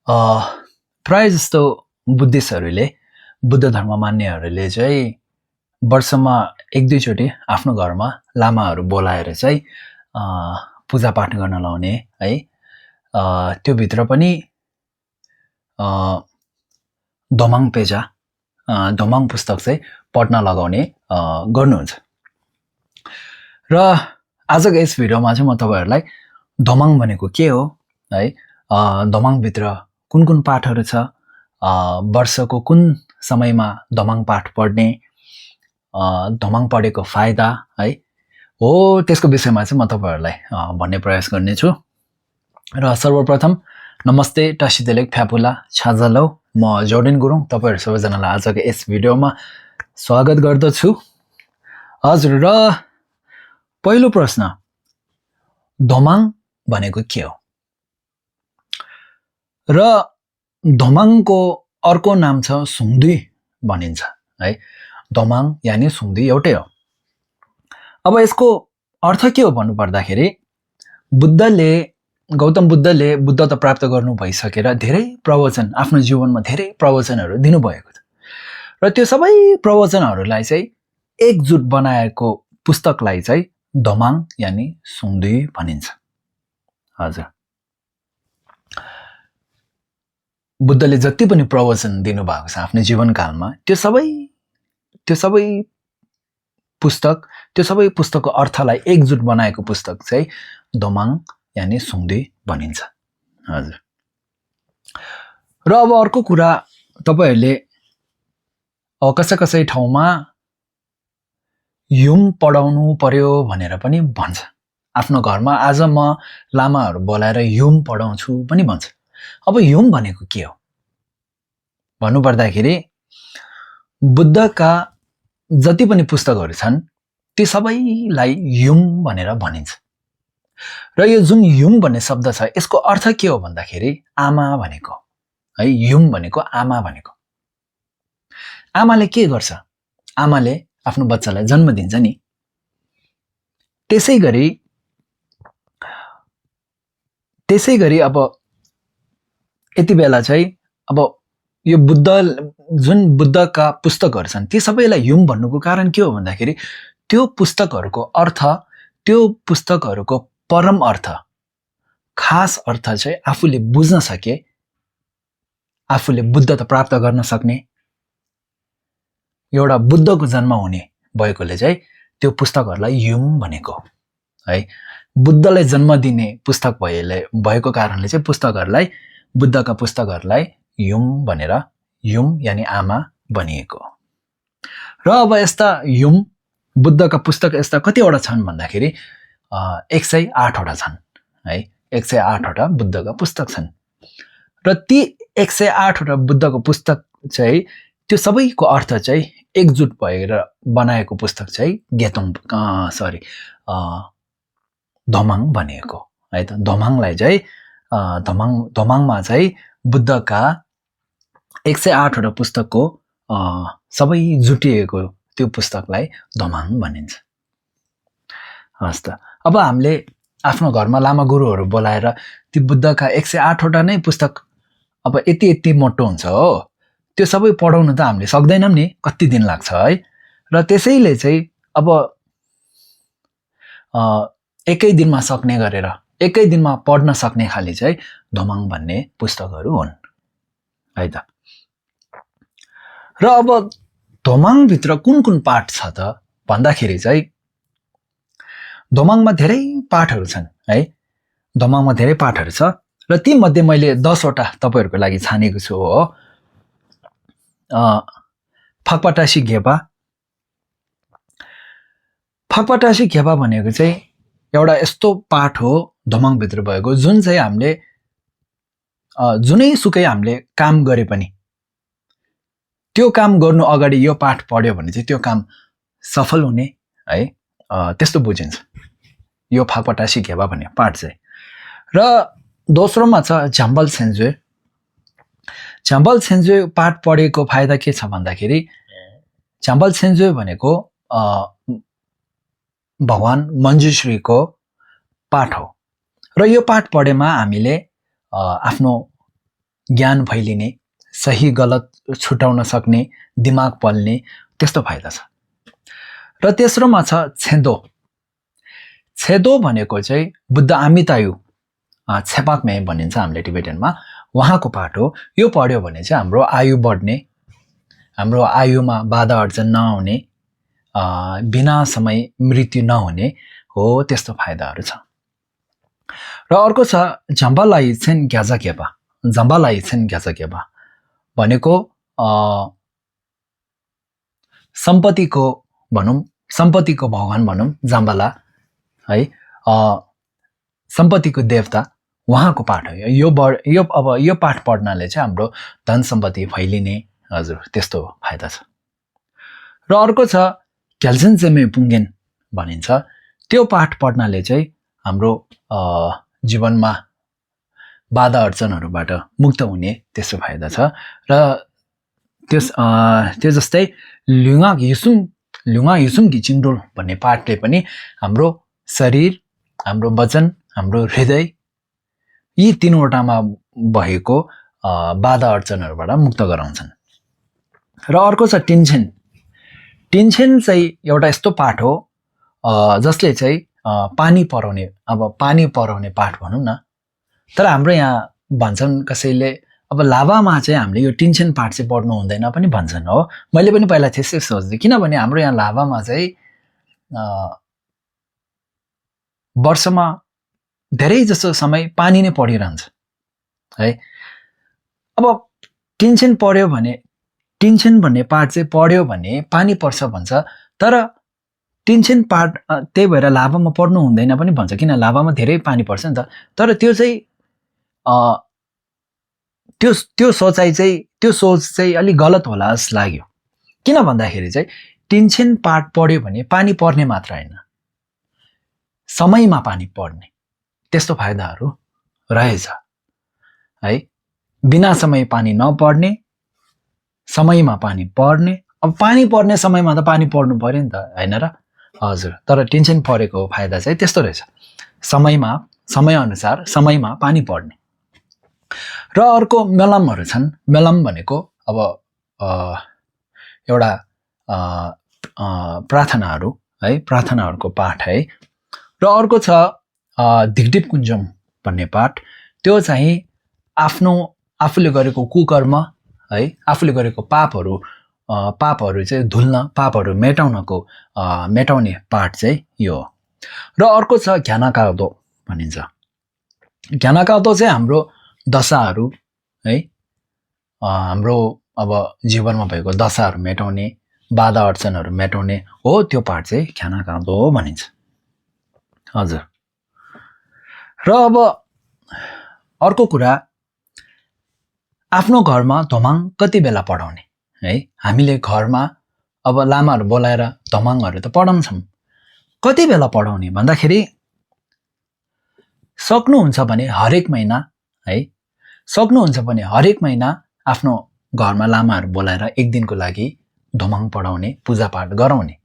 A, प्राय जस्तो बुद्धिस्टहरूले बुद्ध धर्म मान्नेहरूले चाहिँ वर्षमा एक दुईचोटि आफ्नो घरमा लामाहरू बोलाएर चाहिँ अ, पूजापाठ गर्न लाउने है। त्योभित्र पनि अ, दोमाङ पेजा दोमाङ पुस्तक चाहिँ पढ्न लगाउने गर्नुहुन्छ। र आजको यस भिडियोमा चाहिँ म तपाईँहरूलाई दोमाङ भनेको के हो है, दोमाङभित्र कुन कुन पाठहरू छ, वर्षको कुन समयमा दोमाङ पाठ पढ्ने, दोमाङ पढेको फाइदा है हो, त्यसको विषयमा चाहिँ म तपाईँहरूलाई भन्ने प्रयास गर्नेछु। र सर्वप्रथम नमस्ते टासिदेलेक फ्यापुला छाजालौ, म जोर्डेन गुरुङ तपाईँहरू सबैजनालाई आजको यस भिडियोमा स्वागत गर्दछु। हजुर, र पहिलो प्रश्न, दोमाङ भनेको के हो? र दोमाङको अर्को नाम छ सुङदुई भनिन्छ है। दोमाङ यानि सुङदुई एउटै हो। अब यसको अर्थ के हो भन्नु पर्दाखेरि गौतम बुद्धले बुद्धता प्राप्त गर्नु भइसकेर धेरै प्रवचन, आफ्नो जीवनमा धेरै प्रवचनहरू दिनुभएको छ। र त्यो सबै प्रवचनहरूलाई चाहिँ एकजुट बनाएको पुस्तकलाई चाहिँ दोमाङ यानि सुङदुई भनिन्छ। हजुर, बुद्धले जति पनि प्रवचन दिनुभएको छ आफ्नो जीवनकालमा त्यो सबै पुस्तकको अर्थलाई एकजुट बनाएको पुस्तक चाहिँ दोमाङ यानि सुङदुई भनिन्छ। हजुर, र अब अर्को कुरा, तपाईहरूले कसै ठाउँमा युम पढाउनु पर्यो भनेर पनि भन्छ। आफ्नो घरमा आज म लामाहरू बोलाएर युम पढाउँछु पनि भन्छ। अब युम भनेको के हो भन्नुपर्दाखेरि बुद्धका जति पनि पुस्तकहरू छन् ती सबैलाई युम भनेर भनिन्छ। र यो जुन युम भन्ने शब्द छ यसको अर्थ के हो भन्दाखेरि आमा भनेको है। युम भनेको आमा भनेको। आमाले के गर्छ? आमाले आफ्नो बच्चालाई जन्म दिन्छ नि। त्यसै गरी अब यति बेला चाहिँ अब यो जुन बुद्धका पुस्तकहरू छन् ती सबैलाई युम भन्नुको कारण के हो भन्दाखेरि त्यो पुस्तकहरूको अर्थ, त्यो पुस्तकहरूको परम अर्थ, खास अर्थ चाहिँ आफूले बुझ्न सके, आफूले बुद्धता प्राप्त गर्न सक्ने एउटा बुद्धको जन्म हुने भएकोले चाहिँ त्यो पुस्तकहरूलाई युम भनेको है। बुद्धलाई जन्म दिने पुस्तक भएको कारणले चाहिँ बुद्धका पुस्तकहरूलाई युम भनेर, युम यानि आमा भनिएको। र अब यस्ता युम बुद्धका पुस्तक यस्ता कतिवटा छन् भन्दाखेरि 108वटा छन् है। 108वटा बुद्धका पुस्तक छन्। र ती 108वटा बुद्धको पुस्तक चाहिँ त्यो सबैको अर्थ चाहिँ एकजुट भएर बनाएको पुस्तक चाहिँ दोमाङ भनिएको है त। दोमाङलाई चाहिँ दोमाङमा चाहिँ बुद्धका 108वटा पुस्तकको सबै जुटिएको त्यो पुस्तकलाई दोमाङ भनिन्छ। हस् त, अब हामीले आफ्नो घरमा लामा गुरुहरू बोलाएर ती बुद्धका 108वटा नै पुस्तक अब यति मोटो हुन्छ हो, त्यो सबै पढाउनु त हामीले सक्दैनौँ नि, कति दिन लाग्छ है। र त्यसैले चाहिँ अब एकै दिनमा पढ्न सक्ने खाली चाहिँ दोमाङ भन्ने पुस्तकहरू हुन् है त। र अब दोमाङभित्र कुन कुन पाठ छ त भन्दाखेरि चाहिँ दोमाङमा धेरै पाठहरू छन् है। दोमाङमा धेरै पाठहरू छ र ती मध्ये मैले 10वटा तपाईँहरूको लागि छानेको छु हो। फाक्पाटासी घेपा भनेको चाहिँ एउटा यस्तो पाठ हो दोमाङभित्र भएको जुन चाहिँ हामीले जुनैसुकै हामीले काम गरे पनि त्यो काम गर्नु अगाडि यो पाठ पढ्यो भने चाहिँ त्यो काम सफल हुने है, त्यस्तो बुझिन्छ यो फाक्पाटासी घेपा भन्ने पाठ चाहिँ। र दोस्रोमा छ झाम्बल छेन्जुए पाठ पढेको फाइदा के छ भन्दाखेरि झाम्बल छेन्जुए भनेको भगवान मञ्जुश्रीको पाठ हो। र यो पाठ पढेमा हामीले आफ्नो ज्ञान फैलिने, सही गलत छुटाउन सक्ने, दिमाग पल्ने, त्यस्तो फाइदा छ। र तेस्रोमा छ छेदो। छेदो भनेको चाहिँ बुद्ध आमितायु छेपाकमे भनिन्छ हामीले टिबेटनमा, उहाँको पाठ हो। यो पढ्यो भने चाहिँ हाम्रो आयु बढ्ने, हाम्रो आयुमा बाधा अर्जन नआउने, बिना समय मृत्यु नहुने हो, त्यस्तो फाइदाहरू छ। र अर्को छ झम्बालाई छेन ग्याजाकेपा। झम्बालाई छेन ग्याजाकेपा भनेको सम्पत्तिको भनौँ, सम्पत्तिको भगवान भनौँ जाम्बाला है, सम्पत्तिको देवता, उहाँको पाठ हो यो। अब यो पाठ पढ्नाले चाहिँ हाम्रो धन सम्पत्ति फैलिने, हजुर, त्यस्तो फाइदा छ। र अर्को छ क्याल्सियन चेमे पुङ्गेन भनिन्छ। त्यो पाठ पढ्नाले चाहिँ हाम्रो जीवनमा बाधा अर्चनहरूबाट मुक्त हुने, त्यस्तो फाइदा छ। र त्यो जस्तै ल्युङा युसुम घिचिङडोल भन्ने पाठले पनि हाम्रो शरीर, हाम्रो वचन, हाम्रो हृदय, यी तीनवटामा भएको बाधा अर्चनहरूबाट मुक्त गराउँछन्। र अर्को छ टिन्छेन। टिन्छेन चाहिँ एउटा यस्तो पाठ हो जसले चाहिँ पानी पराउने पाठ भनौँ न। तर हाम्रो यहाँ भन्छन् कसैले अब लाभामा चाहिँ हामीले यो टिन्छेन पाठ चाहिँ पढ्नु हुँदैन पनि भन्छन् हो। मैले पनि पहिला त्यसै सोच्थेँ, किनभने हाम्रो यहाँ लाभामा चाहिँ वर्षमा धेरै जसो समय पानी नै परिरहन्छ है। अब टिन्छेन पढ्यो भने, टिन्छेन भन्ने पाठ चाहिँ पढ्यो भने पानी पर्छ भन्छ, तर टिन्छेन पाठ त्यही भएर लाभामा पढ्नु हुँदैन पनि भन्छ, किन लाभामा धेरै पानी पर्छ नि त। तर त्यो चाहिँ त्यो सोच चाहिँ अलिक गलत होला जस्तो लाग्यो। किन भन्दाखेरि चाहिँ टिन्छेन पाठ पढ्यो भने पानी पर्ने मात्र होइन, समयमा पानी पर्ने, त्यस्तो फाइदाहरू रहेछ है। बिना समय पानी नपर्ने, समयमा पानी पर्ने। अब पानी पर्ने समयमा त पानी पर्नु पर्यो नि त, होइन र? हजुर। तर टिन्छेन परेको फाइदा चाहिँ त्यस्तो रहेछ, समयअनुसार समयमा पानी पर्ने। र अर्को मेलमहरू छन्। मेलम भनेको अब एउटा प्रार्थनाहरू है, प्रार्थनाहरूको पाठ है। र अर्को छ धिकडिप कुञ्जम भन्ने पाठ। त्यो चाहिँ आफूले गरेको कुकर्म है, आफूले गरेको पापहरू चाहिँ धुल्न, पापहरू मेटाउने पाठ चाहिँ यो हो। र अर्को छ घ्यानाकादो भनिन्छ। घ्यानाकादो चाहिँ हाम्रो दशाहरू है, हाम्रो अब जीवनमा भएको दशाहरू मेटाउने, बाधा अर्चनहरू मेटाउने हो, त्यो पाठ चाहिँ घ्यानाकादो भनिन्छ। हजुर। र अब अर्को कुरा, आफ्नो घरमा धमाङ कति बेला पढाउने है। हामीले घरमा अब लामाहरू बोलाएर धमाङहरू त पढाउँछौँ, कति बेला पढाउने भन्दाखेरि सक्नुहुन्छ भने हरेक महिना है, सक्नुहुन्छ भने हरेक महिना आफ्नो घरमा लामाहरू बोलाएर एक दिनको लागि धमाङ पढाउने, पूजापाठ गराउने।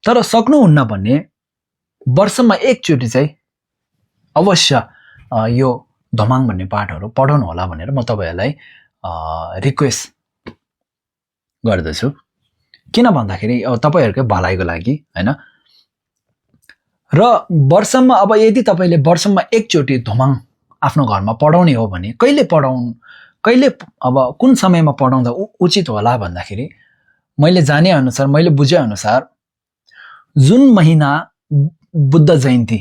तर सक्नुहुन्न भने वर्षमा एकचोटि चाहिँ अवश्य यो धमाङ भन्ने पाठहरू पढाउनु होला भनेर म तपाईँहरूलाई रिक्वेस्ट गर्दछु। किन भन्दाखेरि अब तपाईँहरूकै भलाइको लागि होइन। र वर्षमा अब यदि तपाईँले वर्षमा एकचोटि धमाङ आफ्नो घरमा पढाउने हो भने कहिले अब कुन समयमा पढाउँदा उचित होला भन्दाखेरि, मैले जाने अनुसार, मैले बुझे अनुसार जुन महिना बुद्ध जयन्ती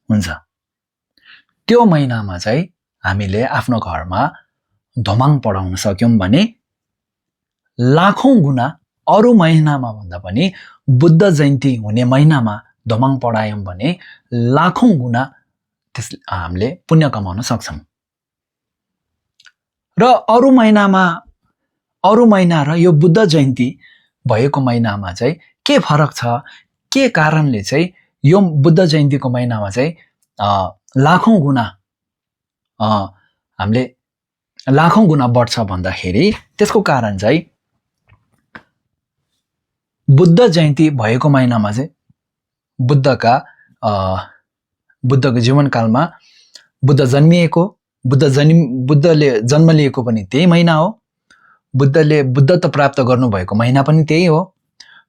हुन्छ त्यो महिनामा चाहिँ हामीले आफ्नो घरमा धमाङ पढाउन सक्यौँ भने लाखौँ गुणा अरू महिनामा भन्दा पनि बुद्ध जयन्ती हुने महिनामा धमाङ पढायौँ भने लाखौँ गुणा हामीले पुण्य कमाउन सक्छौँ। र अरू महिना र यो बुद्ध जयन्ती भएको महिनामा चाहिँ के फरक छ, के कारणले चाहिँ यो बुद्ध जयन्तीको महिनामा चाहिँ लाखौँ गुणा बढ्छ भन्दाखेरि त्यसको कारण चाहिँ बुद्ध जयन्ती भएको महिनामा चाहिँ बुद्धको जीवनकालमा बुद्ध जन्मिएको बुद्धले जन्म लिएको पनि त्यही महिना हो, बुद्धले बुद्धत्व प्राप्त गर्नुभएको महिना पनि त्यही हो,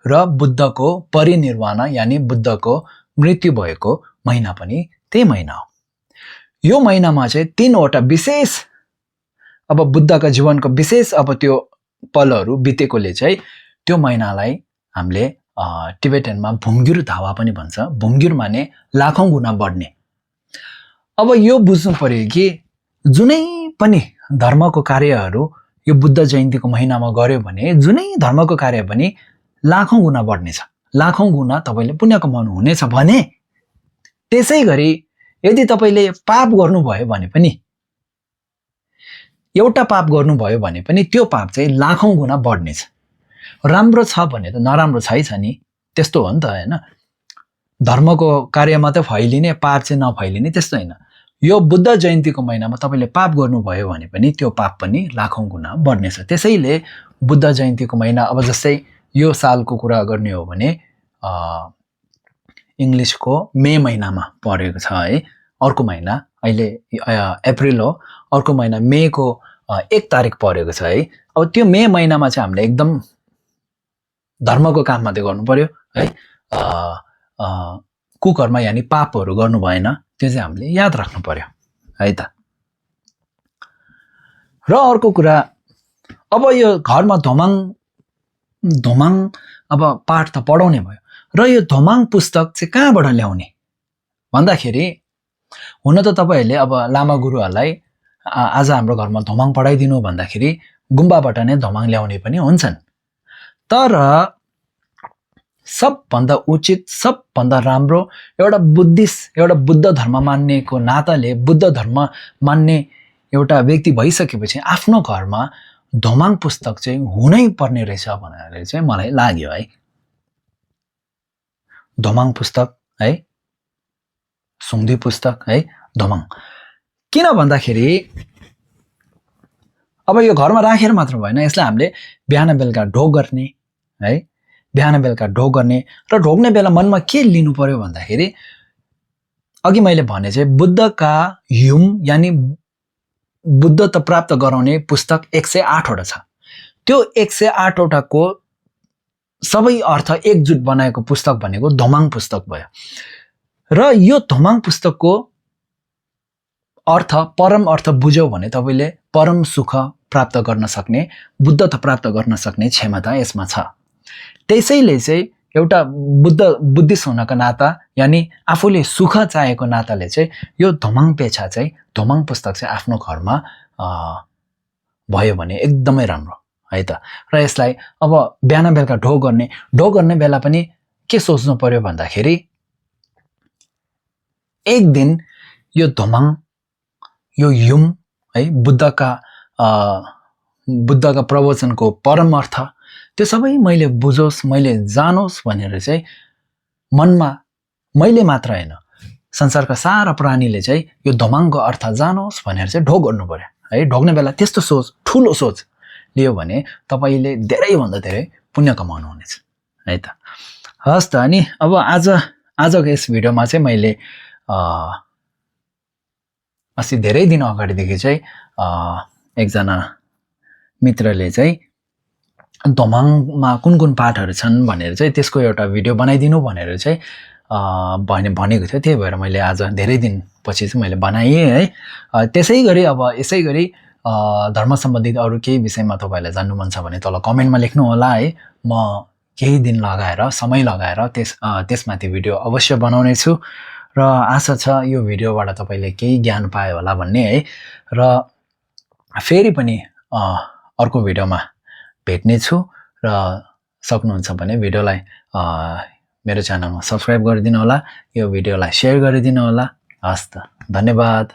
र बुद्धको परिनिर्वाण यानि बुद्धको मृत्यु भएको महिना पनि त्यही महिना हो। यो महिनामा चाहिँ 3वटा विशेष अब बुद्धका जीवनको विशेष अब त्यो पलहरू बितेकोले चाहिँ त्यो महिनालाई हामीले टिबेटनमा भुम्गिर धावा पनि भन्छ। भुम्गिर माने लाखौं गुना बढ्ने। अब यो बुझ्नु पर्यो कि जुनै पनि धर्मको कार्यहरू यो बुद्ध जयन्तीको महिनामा गर्यो भने जुनै धर्मको कार्य पनि लाखौं गुना बढ्नेछ, लाखौं गुना तपाईले पुण्य कमाउनु हुनेछ भने त्यसै गरी यदि तपाईले पाप गर्नुभयो भने पनि एउटा पाप गर्नुभयो भने पनि त्यो पाप चाहिँ लाखौं गुना बढ्नेछ। राम्रो छ भने त नराम्रो छैछ नि, त्यस्तो हो नि त हैन। धर्मको कार्य मात्रै फैलिने, पाप चाहिँ नफैलिने त्यस्तो हैन। यो बुद्ध जयन्तीको महिनामा तपाईले पाप गर्नुभयो भने पनि त्यो पाप पनि लाखौं गुना बढ्नेछ। त्यसैले बुद्ध जयन्तीको महिना अब जस्तै यो सालको कुरा गर्ने हो भने इंग्लिशको मे महिनामा परेको छ है। अर्को महिना अहिले अप्रिल हो, अर्को महिना मेको 1 तारिक परेको छ है। अब त्यो मे महिनामा चाहिँ हामीले एकदम धर्मको काम मात्रै गर्नु पर्यो है। कुकर्म यानी पापहरू गर्नु भएन, त्यो चाहिँ हामीले याद राख्नु पर्यो है त। र अर्को कुरा अब यो घरमा धोमाङ अब पाठ त पढाउने भयो, र यो धोमाङ पुस्तक चाहिँ कहाँबाट ल्याउने भन्दाखेरि हुन त तपाईहरुले अब लामा गुरुहरुलाई आज हाम्रो घरमा धोमाङ पढाइदिनु भन्दाखेरि गुम्बाबाट नै धोमाङ ल्याउने पनि हुन्छन्। तर सबभन्दा उचित, सबभन्दा राम्रो एउटा बुद्धिस्ट, एउटा बुद्ध धर्म मान्नेको नाताले, बुद्ध धर्म मान्ने एउटा व्यक्ति भइसकेपछि आफ्नो घरमा धोमाङ पुस्तक चाहिँ हुनै पर्ने रहेछ भनेर चाहिँ मलाई लाग्यो है। धोमाङ पुस्तक है, सुङ्दी पुस्तक है, धोमाङ। किन भन्दाखेरि अब यो घरमा राखेर मात्र भएन, यसलाई हामीले बिहान बेलुका ढोग गर्ने है, बिहान बेलुका ढोग गर्ने। र ढोग्ने बेला मनमा के लिनु पर्यो भन्दाखेरि अघि मैले भने चाहिँ बुद्धका ह्युम यानी बुद्धत्व प्राप्त गराउने पुस्तक 108 वटा छ। त्यो 108 वटाको सबै अर्थ एकजुट बनाएको पुस्तक भनेको धोमाङ पुस्तक भयो। र यो धोमाङ पुस्तकको अर्थ, परम अर्थ बुझ्यौ भने तपाईले परम सुख प्राप्त गर्न सक्ने, बुद्धत्व प्राप्त गर्न सक्ने क्षमता यसमा छ। त्यसैले चाहिँ एउटा बुद्धिस्ट हुनको नाता यानी आफूले सुख चाहेको नाताले चाहिँ यो धोमाङ पेछा चाहिँ, धोमाङ पुस्तक चाहिँ आफ्नो घरमा भयो भने एकदमै राम्रो है त। र यसलाई अब बिहान बेलुका ढोग गर्ने बेला पनि के सोच्नु पर्यो भन्दाखेरि एक दिन यो धोमाङ, यो ह्युम है, बुद्धका प्रवचनको परम अर्थ त्यो सबै मैले बुझोस्, मैले जानोस् भनेर चाहिँ मनमा मैले मात्र हैन, संसारका सारा प्राणीले चाहिँ यो धोमाङको अर्थ जानोस् भनेर चाहिँ ढोग गर्नु पर्यो है। ढोग्ने बेला त्यस्तो सोच, ठुलो सोच लियो भने तपाईले धेरै भन्दा धेरै पुण्य कमाउनु हुनेछ है त। हस् त। अनि अब आजको यस भिडियोमा चाहिँ मैले अस्ति धेरै दिन अगाडिदेखि चाहिँ एकजना मित्रले चाहिँ धोमाङमा कुन कुन पाठहरू छन् भनेर चाहिँ त्यसको एउटा भिडियो बनाइदिनु भनेर चाहिँ भनेको थियो। त्यही भएर मैले आज धेरै दिनपछि चाहिँ मैले बनाएँ है। त्यसै गरी अब यसै गरी धर्म सम्बन्धित अरू केही विषयमा तपाईलाई जान्नु मन छ भने तल कमेन्टमा लेख्नु होला है। म केही दिन लगाएर, समय लगाएर त्यसमाथि भिडियो अवश्य बनाउने छु र आशा छ यो भिडियोबाट तपाईले केही ज्ञान पायो होला भन्ने है। र फेरि पनि अर्को भिडियोमा भेट्ने छु र सक्नुहुन्छ भने भिडियोलाई मेरो च्यानलमा सब्स्क्राइब गरिदिनु होला, यो भिडियोलाई शेयर गरिदिनु होला। हस् त, धन्यवाद।